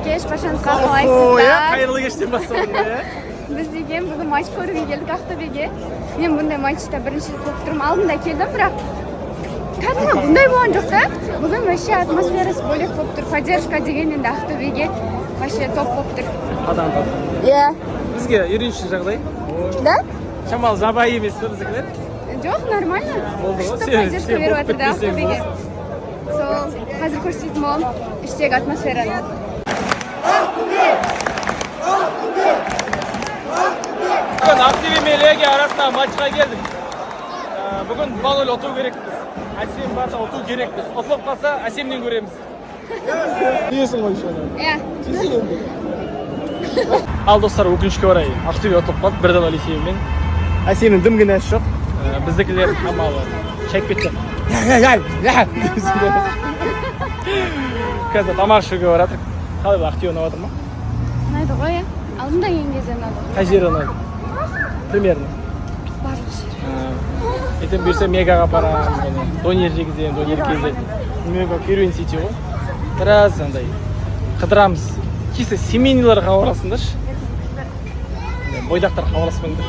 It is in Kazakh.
Кеш, баршаңызға! Қалайсыздар? Қайырлы кештен басталды, иә. Біз деген бүгін матч көруге келдік Ақтөбеге. Мен бұндай матчта бірінші рет болып тұрмын. Алдында келдім, бірақ кәдімгі бұндай болған жоқ та. Бүгін вообще атмосферасы бөлек болып тұр. Поддержка деген енді Ақтөбеге вообще топ болып тұр. Адам. Иә. Бізге үйреншікті жағдай. Да. Шамалы жабайы емес пе біздікілер? Жоқ, нормально. Болды ғой, Күшті поддержка сен беріп болып жатыр да кетпесең. Ақтөбеге. Сол қазір көрсететін боламын іштегі атмосфераны. Бүгін Ақтөбе мен Легия арасындағы матчқа келдік. Бүгін 2-0 ұту керекпіз. Әсем барда ұту керекпіз. Ұтылып қалса, Әсемнен көреміз. Дейсің ғой еще. Иә. Ал, достар, өкінішке орай, Ақтөбе ұтылып қалды 1-0 есебімен. Әсемнің дым кінәсі жоқ. Біздікілер амалы шайып кетті. Қазір тамақ ішуге бара жатырмық. Қалай, бұл Ақтөбе ұнап жатыр ма? Ұнайды ғой, иә. Алдында келген кезде ұнады. Қай жері ұнады примерно? Барлық жері. Ертең бұйырса, Мегаға барамыз, міне, донер жегіземін, Донер KZ, Мега Керуен Сити ғой. Біраз андай қыдырамыз, чисто семейныйлар хабарласыңдаршы, бойдақтар хабарласпаңдар.